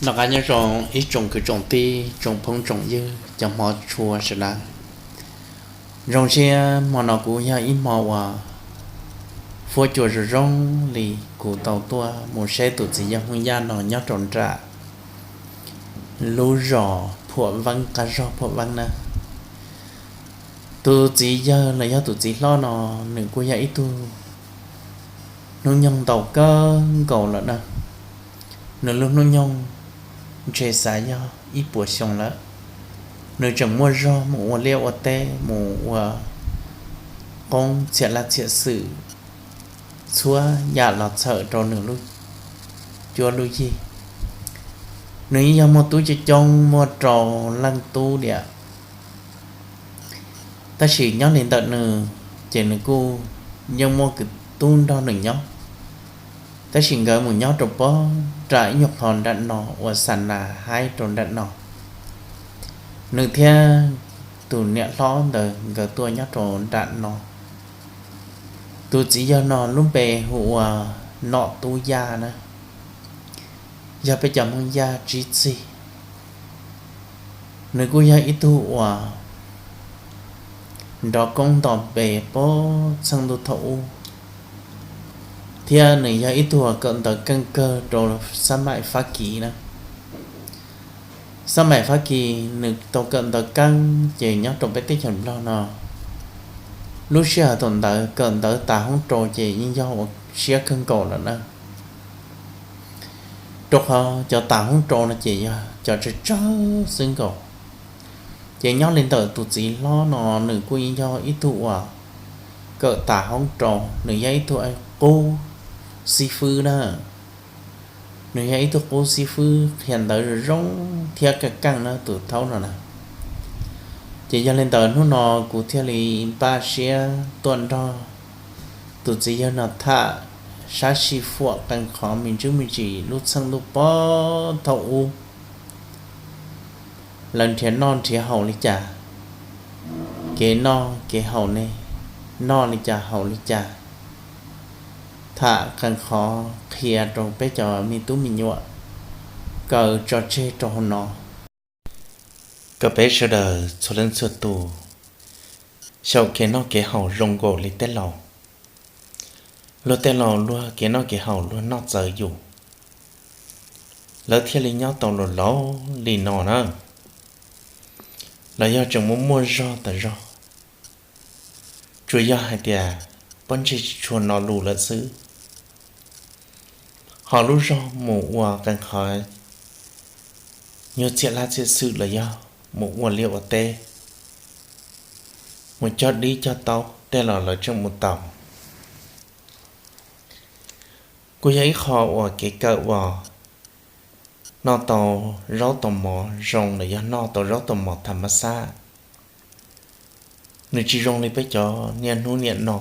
Noj qab nyob zoo ib tsoom kwv tsoom tij, tsoom phooj tsoom ywg, cov hmov tshua sawv daws. Zoo siab hmo no kuv yog ib hmo uas fuab cua zoo zoo li, kuv tau tuaj mus saib tus txiv yawg Hmoob Yaj no nyob rau nram lub zos Phuam Veeb, qab zog Phuam Veeb na. Tus txiv yawg los yog tus txiv hlob no, nws kuj yog ib tug hnub nyoog ntau kawg nkaus lawm na. Nws lub hnub nyoog ntshe xav yog ib puas xyoo lawm. Nws tseem muaj zog mus ua liaj ua teb, mus ua qoob txhiam laj txhiam xwm, txhua yam los txhawm rau nws lub cuab lub yig. Nws yeej yog muaj tub coob coob, muaj rau leej tub diam. Tab sis nyob li ntawm nws, ces nws kuj yeej muaj kwv tub nrog nws nyob, tab sis nkawd mus nyob rau pem nram ib nyuag qho nram no uas xa nas haib rau nram no. Nws thiab tus niam hlob ntawd nkawd tuaj nyob rau nram no. Tus txiv yawg no lub npe hu ua Nom Tub Yaj na, yog peb cov Hmoob Yaj tsib txig. Nws kuj yog ib tug uas nrov koob nto npe pem txheej ntuj thaum ub, thiab nws yog ib tug uas kawm ntawv keej kawg rau xab maim Fab Kis na. Xab maim Fab Kis nws tau kawm ntawv keej ces nyob rau peb teb chaws Nplog no, lub sij hawm thaum ntawd kawm ntawv tas hoob rau ces yeej yog ua siab kawg nkaus lawm na. Rau qhov cov tas hoob rau no ces yog cov tsawg tsawg xwb nkaus. Ces nyob li ntawm tus txiv hlob no, nws kuj yeej yog ib tug uas kawm tas hoob rau, nws yog ib tug qub xib fwb na. Nws yog ib tug qub xib fwb qhia ntawv zoo zoo thiab keej keej na tus thaub no na. Ces yog li ntawd hnub no kuv thiaj li npaj siab tuaj nrog tus txiv yawg no tham sab sij huam qee qhov me ntsis me ntsis lub txheej ntuj pem thaum ub, lawv nrhiav noj nrhiav haus li cas, kev noj kev haus ne, noj li cas haus li cas, tham qee qhov qhia rau peb cov me tub me nyuam kaw tso tseg rau hauv no, kom peb sawv daws txhua leej txhua tus xyaum kev noj kev haus zoo nkaus li tej laus. Luag tej laus luag kev noj kev haus luag noj txawv yus, lawv thiaj li nyob tau laus laus li no na. Los yog tseem muaj muaj zog tas zog, tsuas yog hais tias pob ntseg tsis tshua no lus lawm xwb, ho lub zog mus ua qee qhov nyuag txhiam laj txhiam xwm los yog mus ua liaj ua teb, mus cog dib cog taub tej los lawv tseem mus tau. Kuj yog ib qho uas kev kawm uas noj tau zaub tau mov zoo los yog noj tau zaub tau mov tham mas xab, nws tsis zoo li peb cov niaj hnub niam no,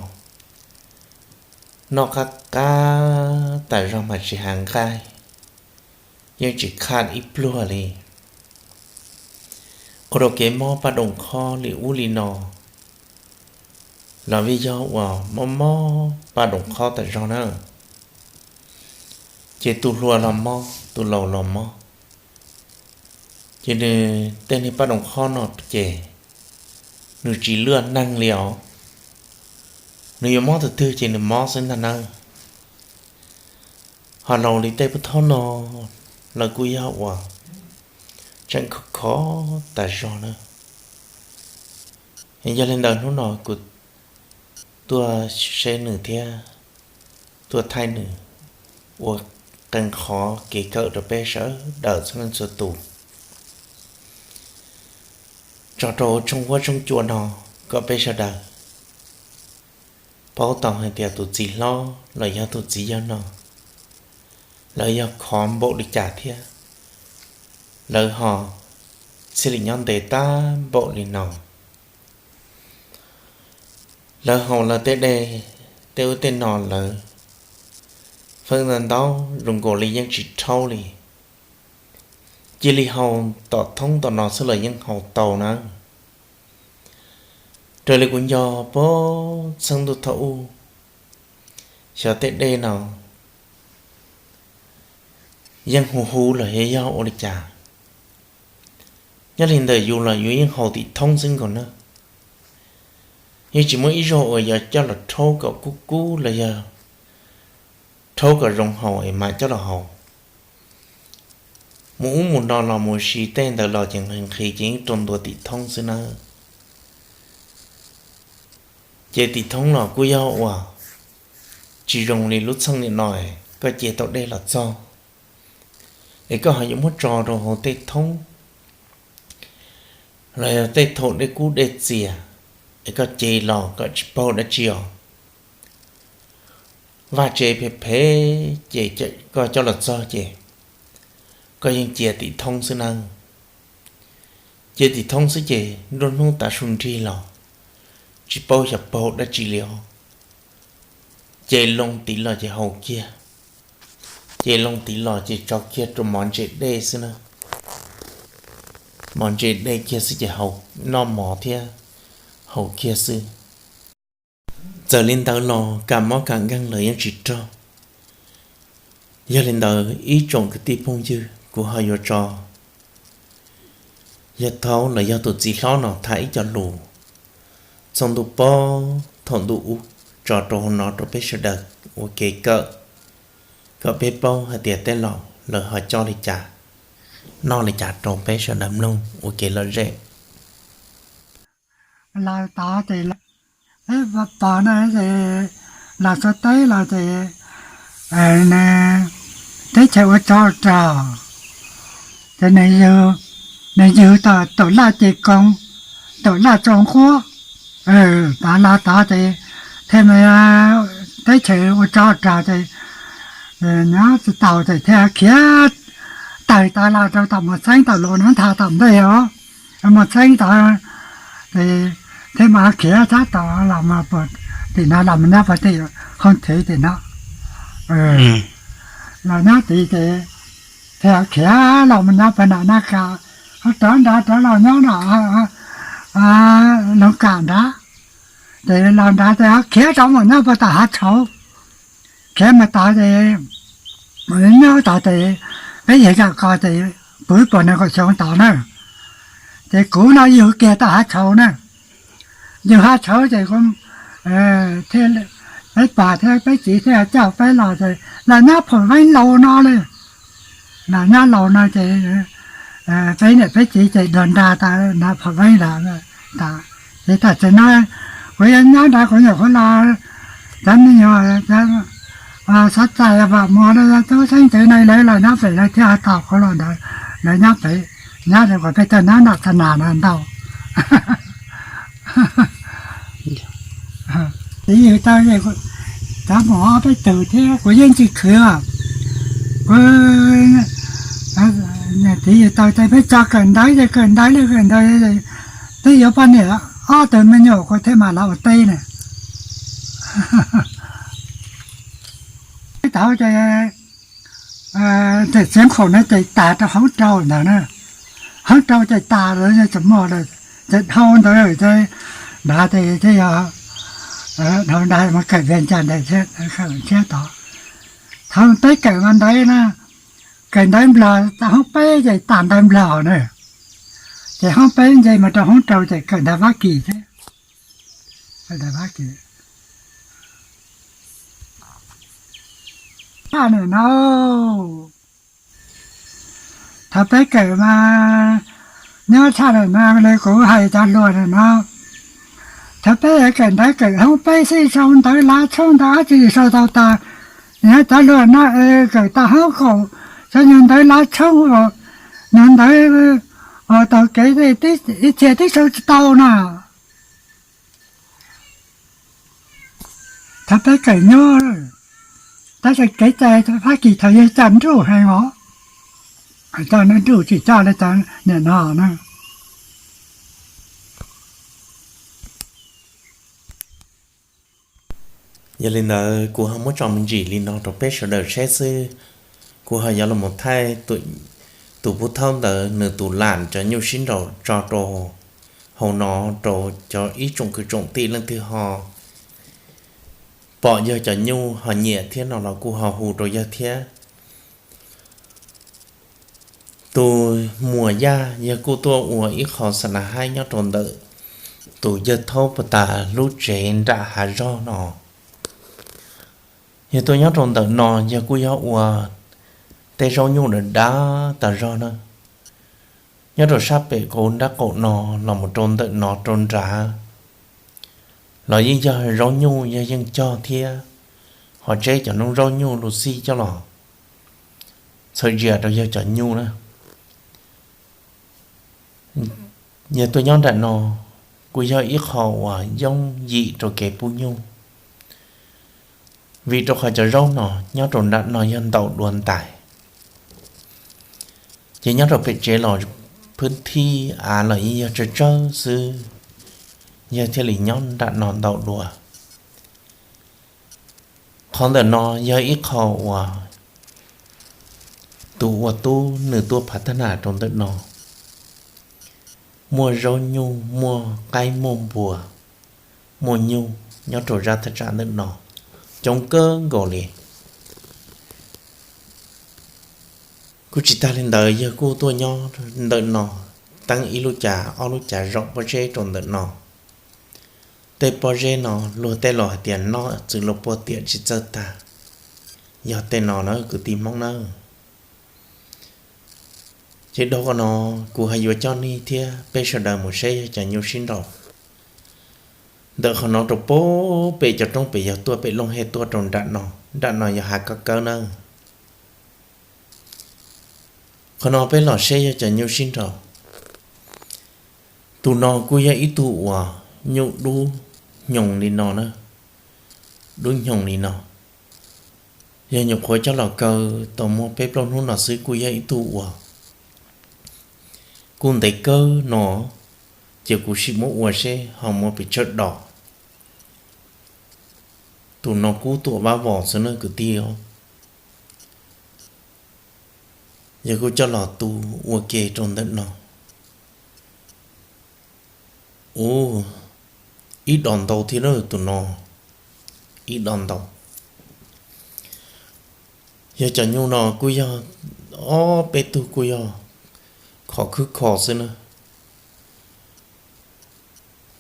noj qab qab tas zog mas tsis hais nqaij, yeej tsis khaj ib pluag li. Ua rau kev mob paj doom qhob li ub li no los vim yog uas mob mob paj doom qhob tas zog na. Ces tus hluas los mob, tus laus los mob. Ces nws tej niag paj doom qhob no ces nws tsis luaj neeg li os. Nws yuav mob tus twg ces nws mob xwb ntag nawb. Ho laus li tej pub thaub no, lawv kuj yog uas tseem khov khov tas zog na. Yog li ntawd hnub no kuv tuaj saib nws thiab tuaj thaij nws ua qee qhov kev kawm rau peb sawv daws txhua leej txhua tus, tso rau tshooj huab tshooj cua no kom peb sawv daws paub tau hais tias tus txiv hlob los yog tus txiv yawg no, lawv yog khov npaum li cas thiab lawv ho thiaj li nyob ntev tag npaum li no. Lawv haus lawv tej dej tej ub tej no lawv feeb ntau ntau zoo nkaus li yeej tsis rhaub li, cia li haus tom thoob tom no xwb los yeej haus tau na. Raws li kuv nco puag txheej ntuj thaum ub, xyov tej dej no yeej hu hu los yog ua li cas. Nyob li ntawm yus los yus yeej haus tim thoob xwb nkaus na. Yeej tsis muaj ib zaug uas yog coj los rhaub kom kub kub los yog rhaub kom zoo haus es mam coj los haus. Mus ub mus no los mus si tej ntawd los ces nqhis nqhis ces yeej rau ntua tim thoob xwb na. Ces tim thoob los kuj yog uas tsis zoo li lub txheej nim no, koj ce tau dej los txog es koj ho yuav muab tso rau hauv tej thoob los yog tej thaum dej kub dej txias es koj ce los koj tsis paub dab tsi os. Vaj tse phem phem ces koj coj los txog ces koj yeej cia tim thoob xwb na. Cia tim thoob xwb ces nruab hnub tav su nrig los tsis paub xyov paug dab tsi li os. Ces loo tid los ces haus kiag, ces loo tid los ces tso kiag rau mov ntse dej xwb na. Mov ntse dej kiag xwb ces noj mov thiab haus kiag xwb. Txawm li ntawd los kam mob kam nkeeg lawv yeej tsis raug. Yog li ntawd ib tsoom kwv tij phooj ywg, kuv ho yuav tso yawg Thaub los yog tus txiv hlob no tham ib co lus txog ntuj pob thaum ntuj ub tso rau hauv no rau peb sawv daws ua kev kawm, kom peb paub hais tias tej laus lawv ho coj li cas, noj li cas rau peb sawv daws mloog ua kev lom zem. Los tod ces peb pom no ces los txog teb los ces teb chaws ua tsov rog, ces nws yug tau Taum Laj ces koom, Taum Laj tso nquab, tod los tod ces thiaj teb chaws ua tsov rog ces nyob tsis tau ces thiaj khiav tawg tod los rau tom Mos Txeeb tom Luas no ntha tom ntej os. Mos Txeeb tod ces thiaj mas khiav sab tod los tim no los mus nyob pem tim Hoob Thev tim no, los nyob tid ces thiaj khiav los mus nyob pem nram Naj Kas, ho rov nrad rov los nyob nram Loov Kam nrad, ces los nrad ces ho khiav rov mus nyob pem tom Hav Tshauv. Khiav mus tod ces nyob tod ces peb yawg zam ko ces puv puas nees nkaum xyoo tod na, ces kuv no yug kiag tom Hav Tshauv na. Yug Hav Tshauv ces thiaj peb pog thiab peb txiv thiaj coj peb los ces los nyob Pham Veeb laus no li. Los nyob laus no ces peb niam peb txiv ces dua nra tas nram Pham Veeb lawm. Ces tam sim no kuv yuav nyob nrad kuv nyuam qhuav los, cov me nyuam, cov Xov Txais, Vam Muas, Tub Xeeb Ntxwv no lawv los nyob pem lawv thiaj tos kuv los ntawd, lawv nyob pem, nyob rau kuv peb tau nyob nram Xa Nas no ntau. Txiv yug tau, cov mus ob peb tug thiab kuv yeej tsis khwv. Kuv, txiv yug tau ces peb tso kawm ntawv ces kawm ntawv li kawm ntawv, twb yuav poj niam ob tug me nyuam kuv thiaj mam los ua teb na. Thaum ces Txiv Nkhaum no ces tas rau Hoob Rau ntawd na. Hoob Rau ces tas lawm, tsis muaj lawm, ces dhau ntawd ces nrad ces thiaj yog, dhau nrad mus kawm Vias Cas ntawd thiab tod. Thaum peb kawm mas ntawd na, kawm ntawv Nplog, Hoob peb ces tas ntawv Nplog na, ces Hoob peb nce mus rau Hoob Rau ces kawm ntawv Fab Kis thiab. Tshaj nim no, thaum peb kawm mas nyob tshaj nim no li kuv hais cov hluas nim no, thaum peb kawm ntawv kawm Hoob peb xwb, sau ntawv lav tshoob ntawv dab tsi sau tau tas. Nyob cov hluas no kawm tau Hoob Kaum, sau nyuag ntawv lav tshoob, nyuag ntawv tau kev ib txhia twb sau tsis tau no. Thaum peb kawm nyob, tab sis kev cai Fab Kis thaum yog coj nruj heev os, coj nruj tsis coj li cov nim no na. Yog li ntawd kuv ho muab tso me ntsis li no rau peb sawv daws saib xwb. Kuv ho yuav los thaij tus Pub Thaub ntawd nws tus lam cov nyuj sib nraus tso rau hauv no rau cov ib tsoom kwv tsoom tij leej twg ho pom yawg cov nyuj ho nyiam thiab no los kuj ho hu rau yawg thiab. Muam Yaj yawg kuj tuaj ua ib qho xa na haib nyob rau ntawm tus yawg thaub pas tas lub tsev nram hav zog no. Yawg tuaj nyob rau ntawm no yawg kuj yog ua tej zaub nyuj dav dav tas zog na. Nyob rau sab pem kauv nrab qaum no los mus rau ntawm no rau nrad los yeej yog zaub nyuj, yawg yeej cog thiab. Ho tseb cov noob zaub nyuj lus xij coj los txhawm zias rau yawg cov nyuj na. Yawg tuaj nyob nram no kuj yog ib qho uas yooj yim rau kev pub nyuj, vim rau qhov cov zaub no nyob rau nram no yog ntau dua ntais. Ces nyob rau pem tsev los phwb thib av los yeej yog tsawg tsawg xwb, yawg thiaj li nyob nram no ntau dua. Qhov ntawm no yog ib qho uas tus ua tub nws tuaj phav tag nrho rau ntawm no. Muaj zaub nyuj, muaj qaib, muaj npua, muaj nyuj nyob rau zaj thaj tsam ntawm no coob kawg nkaus li. Kuj tsis tag li ntawd, yawg kuj tuaj nyob ntawm no teeb ib lub cav ob lub cav zaum pob zeb rau ntawm no. Tej pob zeb no luag tej los hais tias noj txwm luag puag tiam tsis txawj tag, yog tej no na kwv tij Hmoob na. Ces dhau qhov no kuv hais yuav coj nej thiab peb sawv daws mus saib yawg cov nyuj sib nraus. Ntawm qhov no rau pem cov roob pem yog tuaj pem Looj Hej tuaj rau nram no, nram no yog hav kab kawb na. Qhov no peb los saib yawg cov nyuj sib nraus. Tus no kuj yog ib tug uas nyuj dub hnyoo li no na, dub hnyoo li no. Yog nyuam qhuav coj los kaw tau muaj peb plaub hnub no xwb kuj yog ib tug uas kuj ntev kawg no, ces kuv sim muab ua seb ho muaj pes tsawg dos. Tus no kub tuam vab vos xwb na kwv tij. Yog kuj coj los tu ua ke rau ntawm no. Ub, ib dos ntau thiab na tus no, ib dos ntau. Yog cov nyuj no kuj yog ob peb tug kuj yog khov khwb kho xwb na.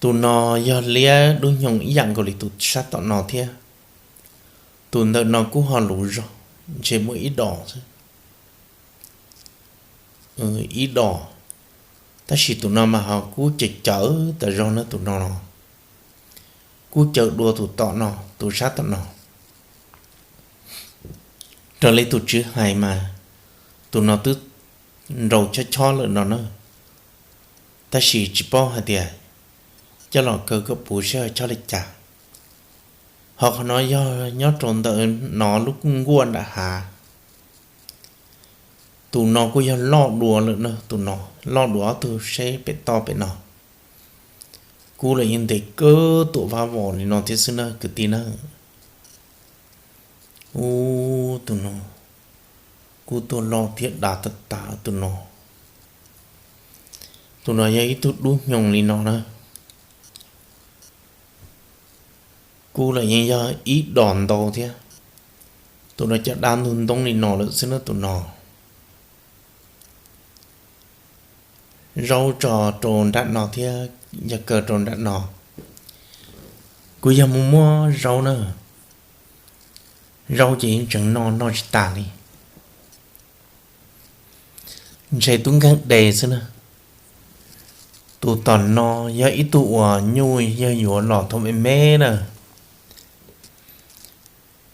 Tus no yog liab dub hnyoo ib yam nkaus li tus sab tom no thiab. Tus ntawm no kuj ho luv zog, ntshe muaj ib dos xwb, ib dos. Tab sis tus no mas ho kub cawv cawv tas zog na tus no, kub cawv dua tus tom no, tus sab tom no. Raws li tus tswv hais mas tus no twb nrau chob chob lawm no na, tab sis tsis paub hais tias coj los kaw kom puv seb ho chob li cas. Ho qhov no yog nyob rau ntawm no lub nkuaj nram hav. Tus no kuj yog loj dua lawm na, tus no loj dua ob tug seb pem toj pem no. Kub lawm yeej ntev kawg tuam vab vos li no thiab xwb na kwv tij na. Ub, tus no kub tuaj loj thiab dav tag tas tus no. Tus no yog ib tug dub hnyoo li no na. Kub lawm yeej yog ib dos ntau thiab. Tus no cov dab ntug ntoob li no lawm xwb na tus no. Zaub tso rau nram no thiab, yog kaw rau nram no. Kuv yog mus muab zaub na, zaub ces yeej tseem noj noj tsis tas li. Ntshe tub nkeeg de xwb na. Tus tom no yog ib tug uas nyuj yog yuav los thaum me me na.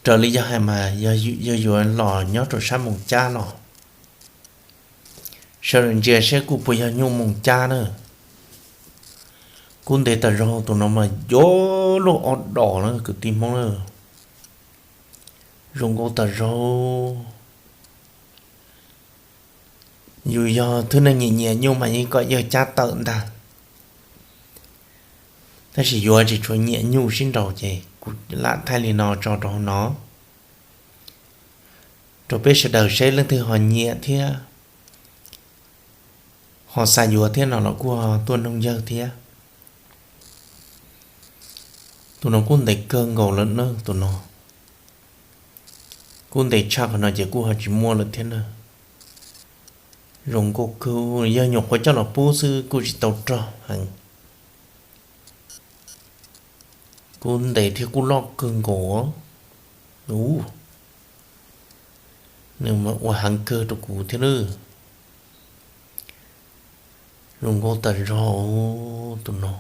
Raws li yog hais mas yog yuav los nyob rau sab Moos Cab los. Sawv daws ntsia seb kuj puas yog nyuj Moos Cab na. Kub ntev tas zog, tus no mas yuav luaj ob dos na kwv tij Hmoob na. Zoo nkauj tas zog. Yus yog thwj neeg nyiam nyiam nyuj mas yeej kom yawg cab tawm ntag. Tab sis yuav tsis tshua nyiam nyuj sib nraus ces kuv lam thaij li no tso rau hauv no rau peb sawv daws seb leej twg ho nyiam thiab ho xav yuav thiab no los kuj ho tuaj noog yawg thiab. Tus no kuj ntev kawg nkaus lawm na tus no. Kuj ntev tshaj qhov no ces kuj ho tsis muaj lawm thiab na. Zoo nkauj kawg, yog nyuam qhuav coj los pub xwb kuj tsis tau rog heev. Kub ntev thiab kub loj kawg nkaus. Ua, nws ua heev kawg rau kuv thiab lawm. Zoo nkauj tas zog tus no.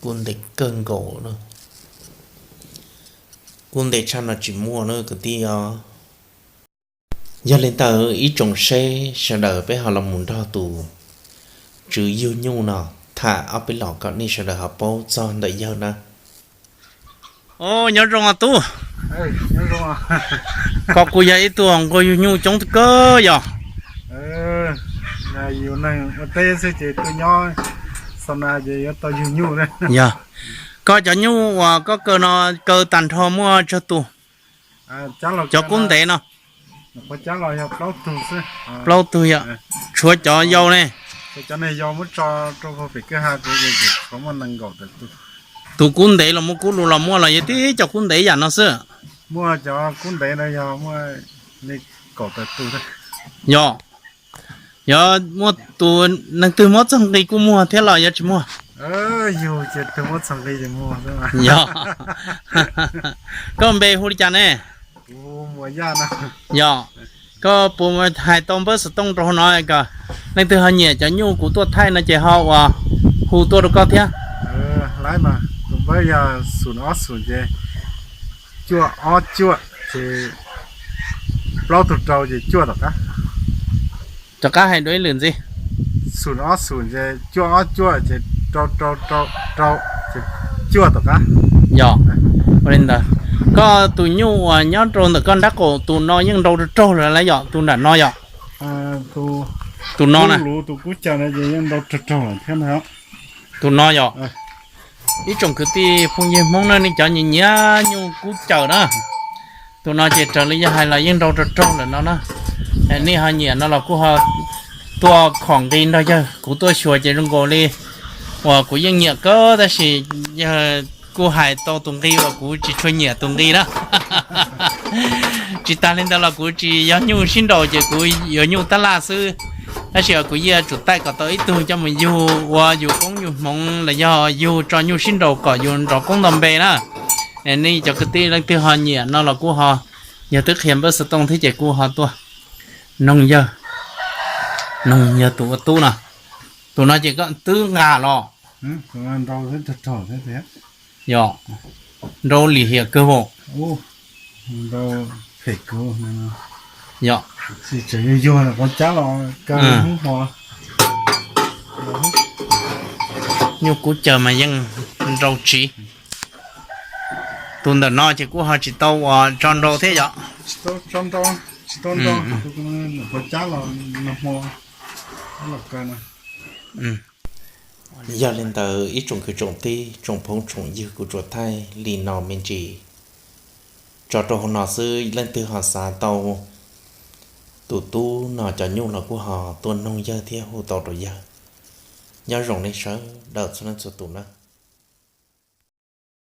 Kub ntev kawg nkaus na. Kub ntev tshaj no tsis muaj na kwv tij os. Yog li ntawd ib tsoom seb sawv daws peb ho los mus nrog tus tswv yug nyuj no tham ob peb los kom nej sawv daws ho paub txog ntawm yawg na. Nyob zoo tub, koj kuj yog ib tug nquag yug nyuj coob kawg yog? Yog, koj cov nyuj uas koj kaw no kaw tag nrho muaj tsawg tus? Cov kub ntev no. Plaub tug yog, tshuav cov yau ne. Tus kub ntev los muaj kub lus los muaj los yog tib cov kub ntev yam no xwb? Yog, yog muaj tus neeg twg muab txog nqi kuj muag thiab los yog tsis muag? Yog, koj npe hu li cas ne? Yog, koj puas hais tau npawb xov tooj rau hauv no kom leej twg ho nyiam cov nyuj kuv tuaj thaij no ces ho uas hu tuaj rau koj thiab. Tus npawb yog xum ob xum ces cuaj ob cuaj ces plaub tug rau ces cuaj tom qab. Rov qab hais dua ib lwm ntxiv. Xum ob xum ces cuaj ob cuaj ces rau rau rau rau ces cuaj tom qab. Yog, ua li ntawd, koj tus nyuj uas nyob rau ntawm koj nrab qaum tus no yeej nrau raug raug lawm lauj yom, tus nram no yom? Tus no na. Tus no yog ib tsoom kwv tij phooj ywg Hmoob na, nej cov nyiam nyiam nyuj kub cawm na, tus no ces raws li yog hais los yeej nrau raug raug lawm no na. Nej ho nyiam no los kuj ho tuaj khom nqi nrog yawg, kuv tuaj xyuas ces zoo nkaus li uas kuv yeej nyiam kawg tab sis yawg kuj hais tau tus nqi uas kuv tsis tshua nyiam tus nqi na. Tsis tas li ntawd los kuv tsis yog nyuj sib nraus ces kuv yuav nyuj tab laj xwb. Tab sis kuv yeej yuav tsum taij kom tau ib tug coj mus yug ua yus koob yus hmoov los yog yug tso nyuj sib nraus kom yus nrov koob nto npe na. Nej cov kwv tij leej twg ho nyiam no los kuj ho, yog twb qhia npawb xov tooj thiab ces kuj ho tuaj noog yawg, noog yawg tus ua tub no. Tus no ces koj twb nqa los? Yog, nrau lim hiam kawg vauv. Yog, nyuj kub cawm mas yeej nrau tsiv. Tus ntawm no ces kuj ho tsis tau uas tso nrau thiab yom? Yog li ntawd ib tsoom kwv tsoom tij tsoom phooj tsoom ywg, kuv tsuas thaij li no me ntsis tso rau hauv no xwb, leej twg ho xav tau tus tub no cov nyuj los kuj ho tuaj noog yawg thiab hu tau rau yawg. Nyob zoo nej sawv daws txhua leej txhua tus na.